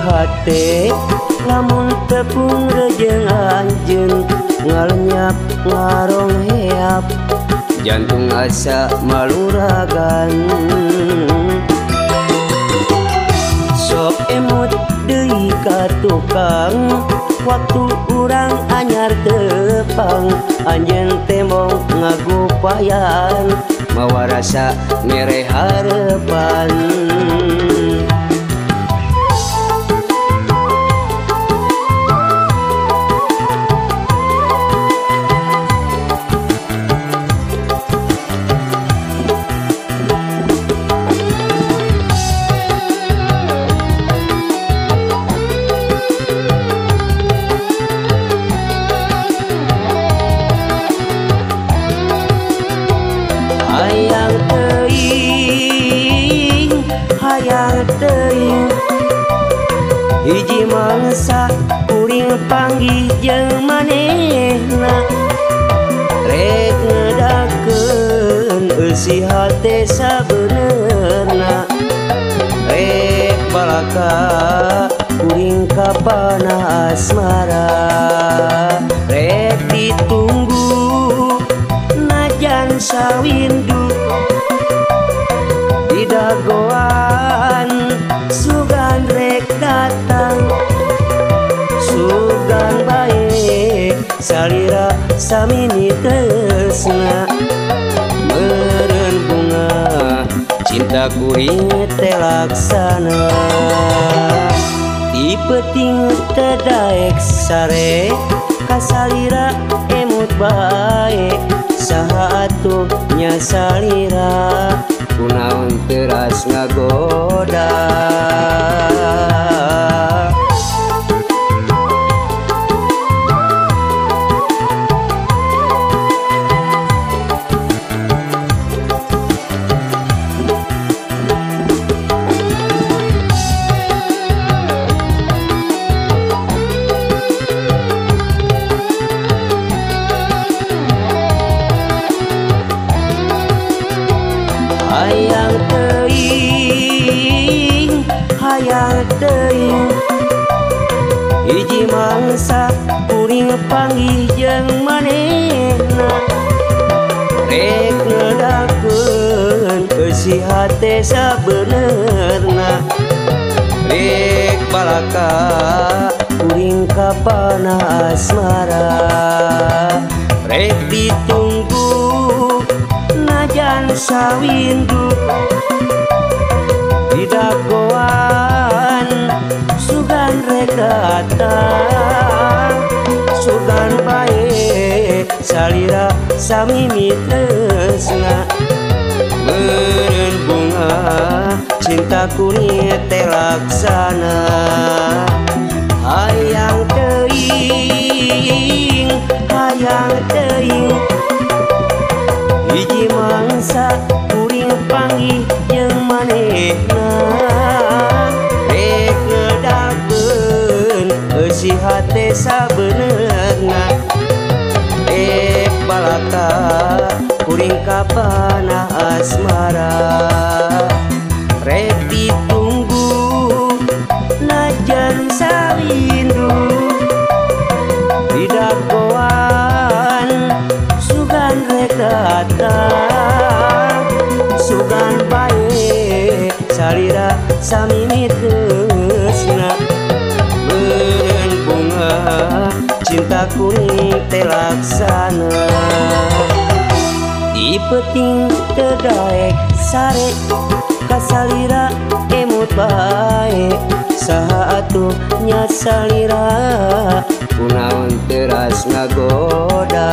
hate lamun tepung rejeng anjeun ngalenyap ngarong heap jantung asa maluragan sok emut deui ka tukang waktu urang anyar tepang anjeun tembong ngagupayan mawa rasa mere harepan. Hayang teuing hiji mangsa kuring panggih jeung manehna rek ngedakeun eusi hate sabenerna rek balaka kuring ka panah asmara rek ditunggu najan sawindu di dagoan sugan rek datang sugan bae salira samini tresna meureun bunga cinta kuring teh laksana di peuting teu daek sare kasalira emut bae saha atuh nya salira kunaon teras ngagoda. Hayang teuing, hayang teuing hiji mangsa kuring panggih jeung manehna rek ngedakeun eusi hate sabenerna rek balaka kuring ka panah asmara rek ditunggu najan sawindu di dagoan sugan rek datang sugan bae salira samimi tresna meureun bunga cinta kuring teh laksana hayang teuing, hayang teuing hiji mangsa kuring panggih jeung manehna rek ngedakeun eusi hate sabenerna rek balaka kuring ka panah asmara rek ditunggu najan sawindu di dagoan sugan rek datang sugan bae salira samimi tresna meureun bunga cinta kuring teh laksana di peuting teu daek sare kasalira emut bae saha atuh nya salira kunaon teras ngagoda.